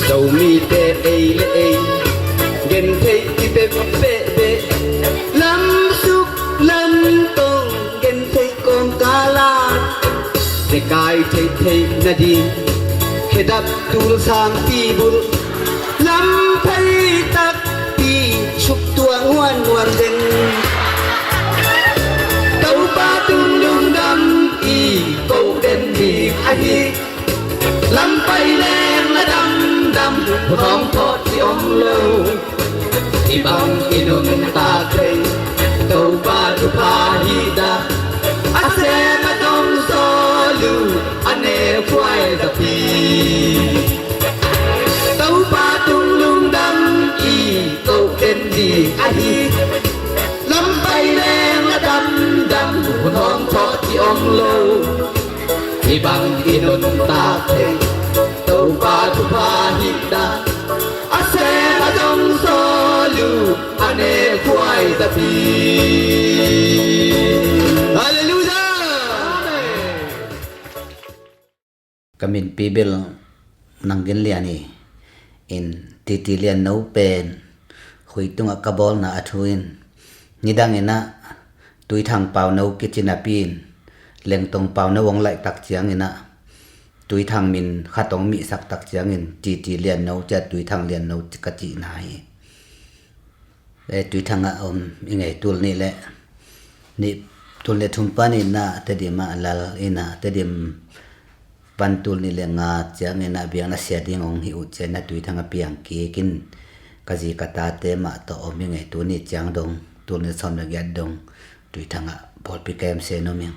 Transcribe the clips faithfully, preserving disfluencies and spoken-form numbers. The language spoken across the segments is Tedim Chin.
Zomite ei le ei gentheih i pepeh beh, lamsuk lamtong gentheih kawmkala zekai theihtheih nading khedap tulsang tibulh lam phei takpi suktuah nguannuan deng. Topa tung lungdam i koh den ding ahi. Lampai leng la damdam, hun hawm thawh ci om lo. Hih bang i nuntak thei Topa thupha hi dah. A sem a dong sawl uh a ne khuai zapi. Topa tung lungdam i koh den ding ahi. Lampai leng la damdam, hun hawm thawh ci om lo. Hih bang i nuntak thei Topa thupha hi dah. A sem a dong sawl uh a ne khuai zapi. Halleluiah. Ka minpi bel Nang Gin Lian hi. In Titi Lian No pen Khui tungah ka bawlna a thu in, nidang inah Tuithang Pau No kici napi in, Lengtong Pau No hong laih tak ciang inah Tuithang min khat hong mihsak tak ciangin Titi Lian No cia Tuithang Lian No ka cihna hi. E, Tuithang ah om i ngei tul nih le nih, tul nih thum pan inah Tedim ah lal inah Tedim pan tul nih le nga ciang inah biakna sia ding hong hi uh ciang inah Tuithang a piang kik in ka zi ka tate mah tawh om i ngei. Tuni ciang dong tul nih sawm le giat dong Tuithang ah pawlpi kem se nuam ing.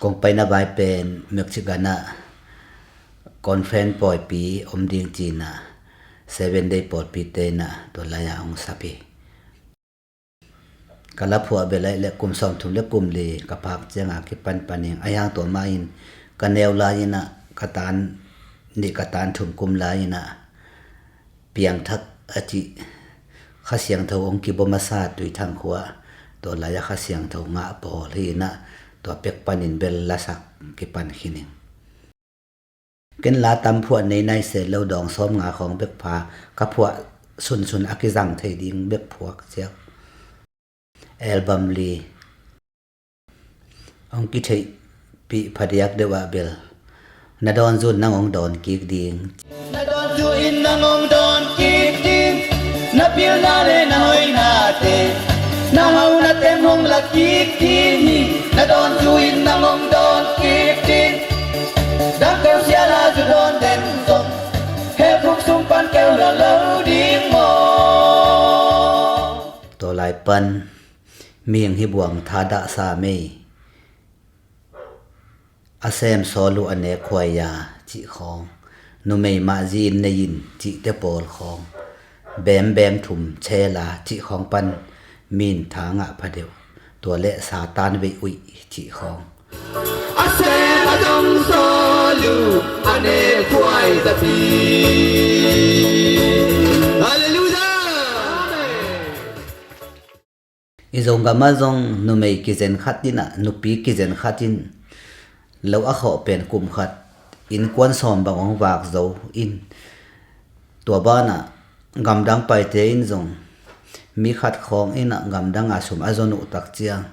Kong paina vai pen Mexican ah conference pawipi om ding ci inah Seven Day pawlpite inah tua lai-ah hong sap hi. Ka la phuah bel ahih leh kum sawmthum le kum li ka phak cianga kipan pan ing. Ahi hang tua mah in ka neu lai inah ka tan nih ka tan thum kum lai inah piangthak a cih Kha Siangtho hong kibawm a sa Tuithang khua, tua lai-ah Kha Siangtho ngah pawl hi inah tua pek panin bel lasak kipan khin ing. Ken la tam phuah nei nai se lo, dawng sawm nga khawng bek pha, ka phuah sunsun a kizang thei ding bek phuak ciak. Album li hong kitheihpih phadiak deuh ah bel Na dawn zu in nang hong dawn kik ding. Na dawn zu in nang hong dawn kik ding. Na pilna le na hoihnate, na haunate hong la kik ding hi. Na dawn zu in nang hong dawn kik ding. Dang ko siala zu dawn den zong, he phuk sung pan keu lo lo ding maw? Tua lai pan mihing hi buang tha dahsa mei. A sem sawl uh a ne khuai a cih khawng, numei mah zi in nei in cihte pawl khawng, bembem thum chela cih khawng pan min tha ngah pha deuh. Tua le Satan veih uih cih khawng. A sem a dong sawl uh a ne khuai zapi. Halleluiah. I Zogam ah zong numei kizen khat in ah, nupi kizen khat in lo a khawh pen kum khat innkuan sawm bang hong vak zo in, tua banah gamdang paite in zong mi khat khawng in ah gamdang a sum a zon uh tak ciang,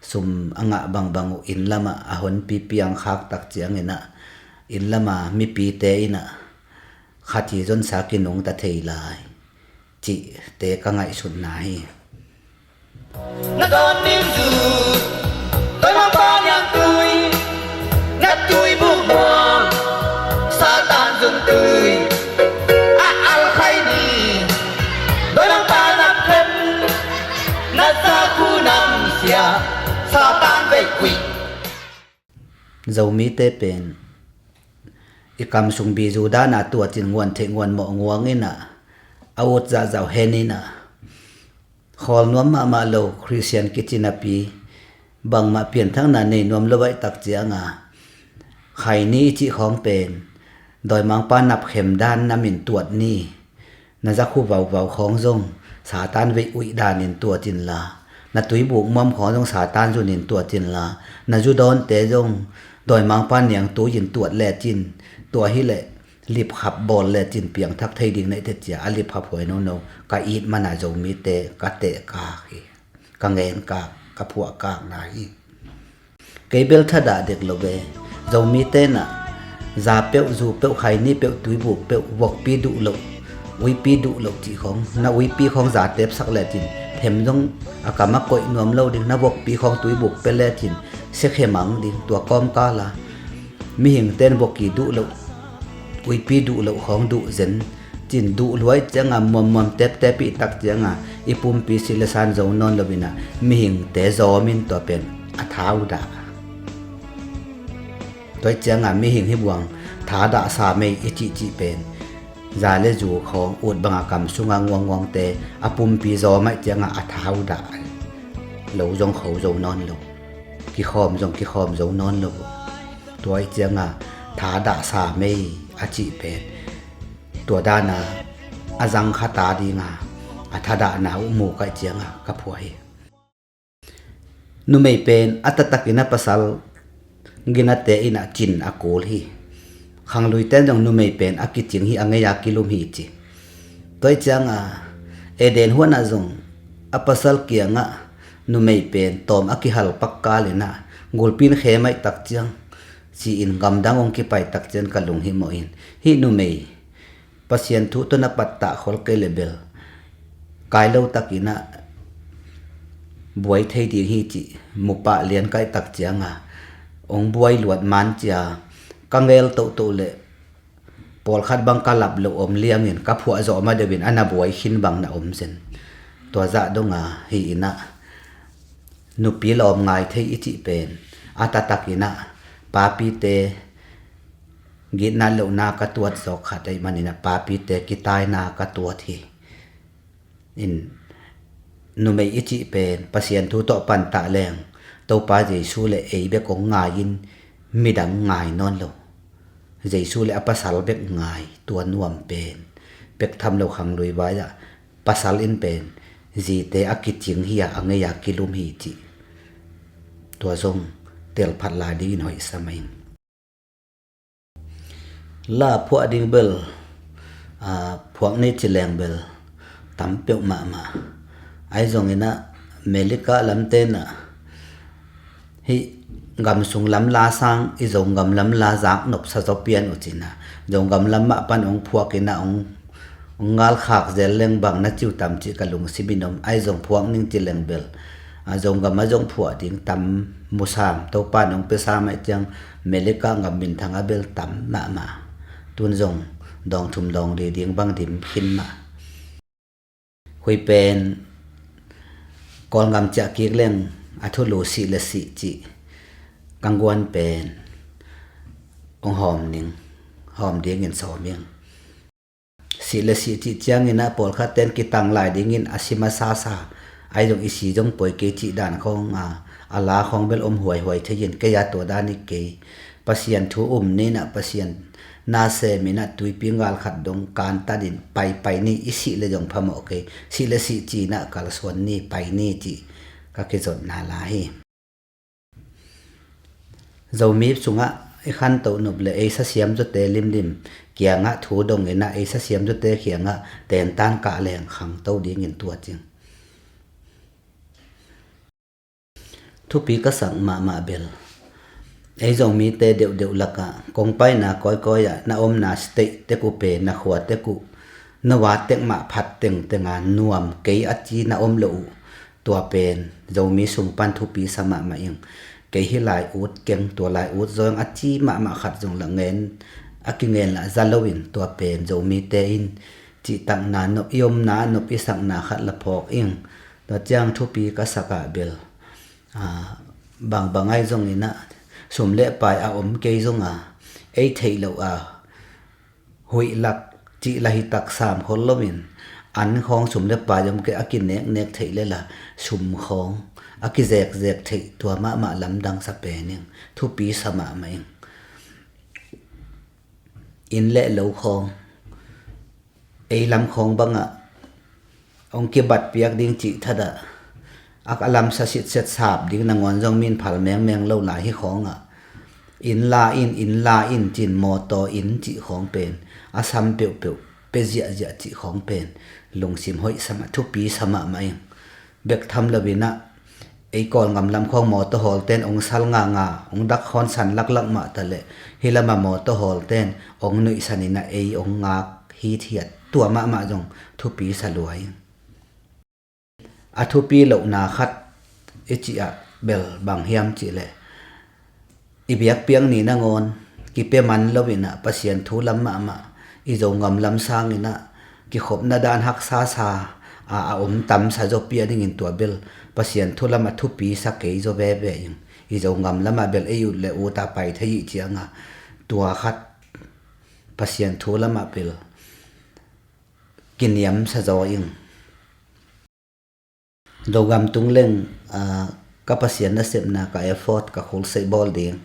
sum a ngah bangbang uh inn lamah a honpi piang khak tak ciang in ah inn lama mipite in ah khat hi zonsa kinungta thei lai cihte ka ngaihsutna hi. Na dawn ning zu, Toimangpa niangtui, na tui buk muang, Satan zun tui, a alkhai ni, Toimangpa na phem, na za khu nam sia, Satan veih uih. Zomite pen i kam sung bizu dana tuat in nguan theih nguan mawh nguang in ah, a ut zahzah hen in ah, khawl nuam mahmah lo Khristian kici napi bangmah pianthakna nei nuam lo baih tak cianga, khaini i cih khawng pen dawimangpa napkhem dan na min tuat ni. Na zakhu vauvau khawng zong Satan veih uih danin tuat inla, na tuibuk muam khawng zong Satan zunin tuat inla, na zu dawnte zong Dawimangpa niangtui in tuat lecin, tua hileh lipkhap bawl lecin piangthak thei ding na hih teh cia a lipkhap huai nono ka it mana Zomite ka tehkak hi. Ka ngenkak, ka phuahkakna hi. Kei bel thadah dek lo ve. Zomite na za peuh, zu peuh, khaini peuh, tuibuk peuh, vokpi duh loh, uipi duh loh cih khawng, na uipi khawng za tepsak lecin them zong a kam a koih nuam lo ding, na vokpi khawng tuibuk pia lecin siakhe mang ding. Tua kawmkala mihingten vokpi duh loh, uipi duh loh khawng duh zen cin duh luai cianga muammuam teptep ih tak cianga i pumpi si le san zo nawn lo ina mihingte zawmin tua pen a tha uh dah. Tua ih cianga mihing hi buang thadah sa mei i cihcih pen za le zu khawng ut banga kam sunga nguanguangte a pumpi zawm aih cianga a tha uh dah. Lo zong kho zo nawn lo, kikhawm zong kikhawm zo nawn lo. Tua ih cianga thadah sa mei a cih pen tua dana a zang kha ta dinga a thadahna uh mu kaih cianga ka phuah hi. Numei pen a taktakin a pasal ginate ina cin a kul hi. Khangluiten zong numei pen a kicing hi, a ngei a kilum hi ci. Tua ih cianga Eden huana zong a pasal kianga numei pen tawm a kihal pak kal ina gulpin khe maih tak ciang ci-in gamdang hong kipai tak ciang ka lunghimawh in, hih numei Pasian thu tawh na pattah khol kei le bel kai lo takinah buai thei ding hi cih mupah lian kaihtak cianga hong buai luat man cia ka ngel tohtoh le pawlkhat bang ka lap loh om liangin ka phuah zawh ma deuhin a na buai khin bang na om zen. Tua zah donga hi inah nupi lawm ngai thei i cih pen a taktakinah papite gitna lohna ka tuat zawk khat ahih maninah papite kitaina ka tuat hi. In numei i cih pen Pasian thu tawh pantah leng Topa Jesu le ei bek hong ngai-in midang ngai nawn lo. Jesu le a pasal bek ngai, tua nuam pen pek tham lo khanglui vai-ah pasal in pen zite a kicing hi-a a ngei-a kilum hi cih tua zong telphat lai dingin hoihsa mah ing. La phuah ding bel, a, phuak ni ci leng bel tam peuh mahmah. Ahi zonginah Melika lam tenah hih gam sung lam la sang i Zogam lam la zak nopsa zaw pian uh cinah Zogam lam mah pan hong phuak inah hong ngalkhak zel leng bang na ciu tam cih ka lungsim in om. Ahi zong phuak ning ci leng bel a Zogam a zong phuah ding tam musam Topa nong pia sam aih ciang Melika gam minthang a bel tam mahmah. Tun zong dawng thum dawng li ding bang dim khin mah. Khui pen Kawlgam ciah kik leng a thulu sih le sih cih ka guan pen hong hawm ning, hawm dingin sawm ing. Sih le sih cih cianginah pawlkhat ten kitang lai dingin a si masa sa, ahi zong i si zong poi kei cih dan khawng a, a la khawng bel om huaihuai thei in kei a tua dan i kei. Pasian thu um ninah Pasian na seminah tuipi ngal khat dong kantanin paipai ni i sih le zong phamawh kei. Sih le sih cinah kalsuan ni pai ni cih ka kizotna la hi. Zomi sungah i khantoh nop le ei sasiam zawte limlim kiangah thu donginah ei sasiam zawte kiangah tentan kah leng khangto dingin tua cing. Thupi ka sak mahmah bel ei Zomite deuhdeuh lakah kong paina kawikawi ah na omna state tek uh pen na khua tek uh na va tek mah phat tengtenga nuam kei a ci na om loh uh. Tua pen Zomi sung pan thupi sa mahmah ing. Kei hi lai ut keng, tua lai ut zawng a ci mahmah khat zong la ngen a kingen lah za loin tua pen Zomite in cihtakna nop i omna nop i sakna khat la phawk ing. Tua ciang thupi ka sakah bel, a, bangbang ahi zonginah sum le pai a om kei zonga ei theih loh a huih lak cih la hi tak sam khol loin an khawng sum le pai om kei a kineknek theih le la sum khawng a kizekzek theih tua mahmah lamdang sa pen ing. Thupi sa mahmah ing. Inn le lo khawng ei lam khawng bangah hong kibat piak ding cih thadah a lamsa sitset sap ding nangawn zong min phal mengmeng lo lai hi khawngah Inn la in, inn la in cin, mawtaw inn cih khawng pen a sam peuhpeuh pia ziahziah cih khawng pen lungsim hoih sa mah, thupi sa mahmah ing. Bek tham lo inah ei Kawlngam lam khawng mawtaw hawlten ong sal nganga, ong dak khawnsan laklak mah taleh hih lama mawtaw hawlten ong nuihsan inah ei ong ngak hithiat, tua mahmah zong thupi sa lua ing. A thupi lohna khat i cih ah bel bang hiam cihleh, i biakpiak ni nangawn kipia man lo inah Pasian thu lam mahmah, i Zogam lam sang inah kikhopna dan haksa sa a, a om tam sa zawpi a dingin tua bel Pasian thu lamah thupi sa kei zaw veve ing. I Zogam lamah bel ei ut le ut a pai thei ih cianga tua khat Pasian thu lamah bel kiniam sa zaw ing. Zogam tung leng, aa, ka Pasian nasepna, ka effort, ka khulseih bawl ding,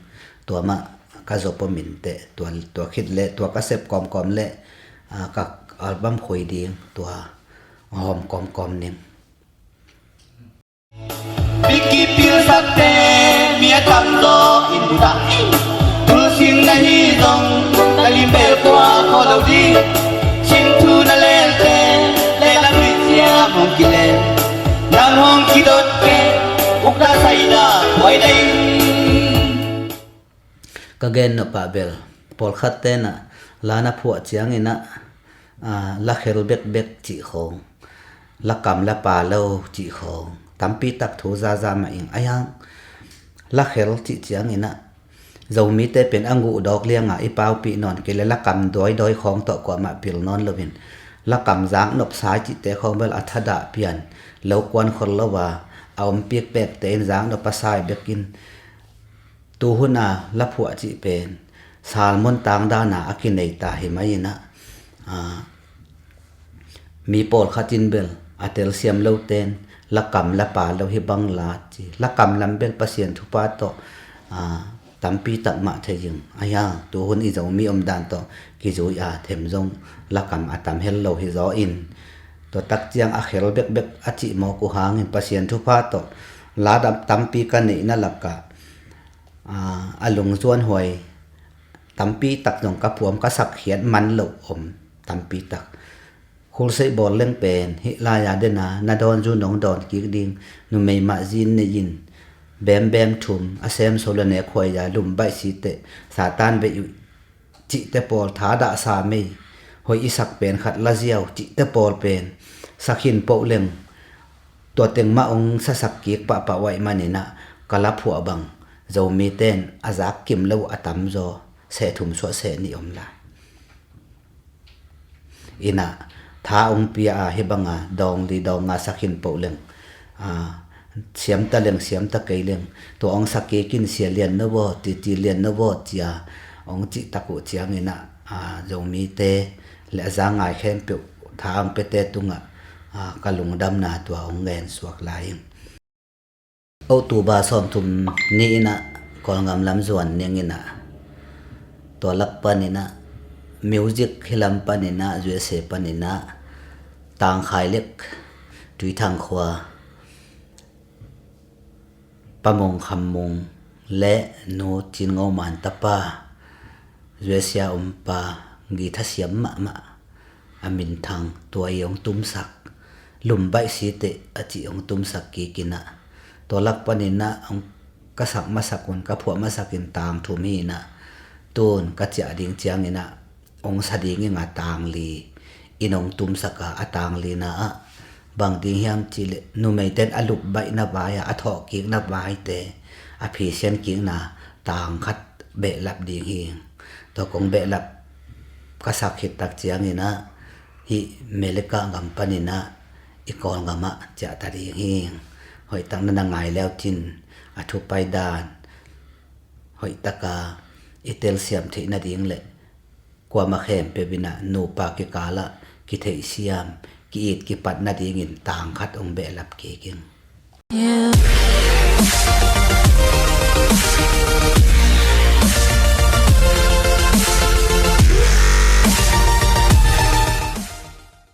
tua mah ka zop om inteh, tua, tua khit leh tua ka sep kawmkawm leh, aa, ka album khoi ding, tua hawm kawmkawm ning. Biki pilsakte mi a tamzaw in buta. Tulsing na hi zong na limbel tua kho lo ding. Chin thu na lelte le na luicia hong kile. Nang hong kidot ke ukna saina huai dai. Ka gen nopah bel pawlkhat tenah la na phuah cianginah, aa, la khel bekbek cih khawng, la kam la pa lo cih khawng tampi tak thu zaza mah ing. Ahiang la khel cih cianginah Zomite pen a nguh dawk lianga i paupih nawn kei le la kam dawidawi khawng tawh kuamah pil nawn loin la kam zaknop sai cihte khawng bel a thadah pian lo kuan khol lo a, a om pikpekte in zaknop a sai bekin tuhuna la phuah cih pen salmon tangdana a kinei ta hi mai inah, aa, mi pawlkhat in bel a telsiam loten la kam la pa lo hi bang la ci. La kam lam bel Pasian thupha tawh, aa, tampi tak mah thei ing. Ahiang tuhun i Zomi omdan tawh kizui a them zong la kam a tam hel lo hi zaw in, tua tak ciang a khel bekbek a cih mawk uh hangin Pasian thupha tawh la dam tampi ka neihna lakah, aa, a lungzuan huai tampi tak zong ka phuam ka sakkhiat man loh om tampi tak. Khulseih bawl leng pen hih lai-a dena na dawn zu nong dawn kik ding, numei mah zin nei in, bembem thum a semso le nek huai-a lum baih siteh Satan veih uh cihte pawl thadah sa mei, hoih i sak pen khat la ziau cihte pawl pen sakhin poh leng tua teng mah ong sasak kik pahpah uaih maninah ka la phuah bang Zomite in a zak kim lo a tamzaw seh thum suah seh nih om lai. Inah tha ong pia a hi banga dawng li dawng nga sakhin poh leng, aa, siamta leng siamta kei leng tua ong sak kik in sia lian no vaw, titi lian no vaw cia ong cihtak uh cianginah, aa, Zomite le a za ngai khempeuh tha ong piate tungah, aa, ka lungdamna tua ong ngen suak lai ing. October sawmthum ni inah Kawlgam lam zuan ning inah tua lak paninah music hi lam paninah U S A paninah Tangkhai lek Tuithang khua Pa Mung Kham Mung le Nu Cin Ngo Man tapa, U S A ompa, guitar siam mahmah a minthang tua i hong tumsak, lum baih siteh a cih hong tumsak kikinah tua lak paninah hong ka sak masak un ka phuah masakin tang thum hinah tun ka ciah ding cianginah hong sa ding inga tang li in hong tumsak a, a tang lina ah bang ding hiam cihleh numeite in a lup baihna vai-a a thawhkikna vaite a phisian kikna tang khat behlap ding hi. Tua kong behlap ka sak khit tak cianginah hih Melika gam paninah i Kawlgamah ciahta ding hi. Hoihtak na na ngai leucin a thupai dan hoihtaka i telsiam theih nading le kuama khempeuh inah nupa kikalah kitheihsiam ki-it kipat nadingin tang khat hong behlap kik ing.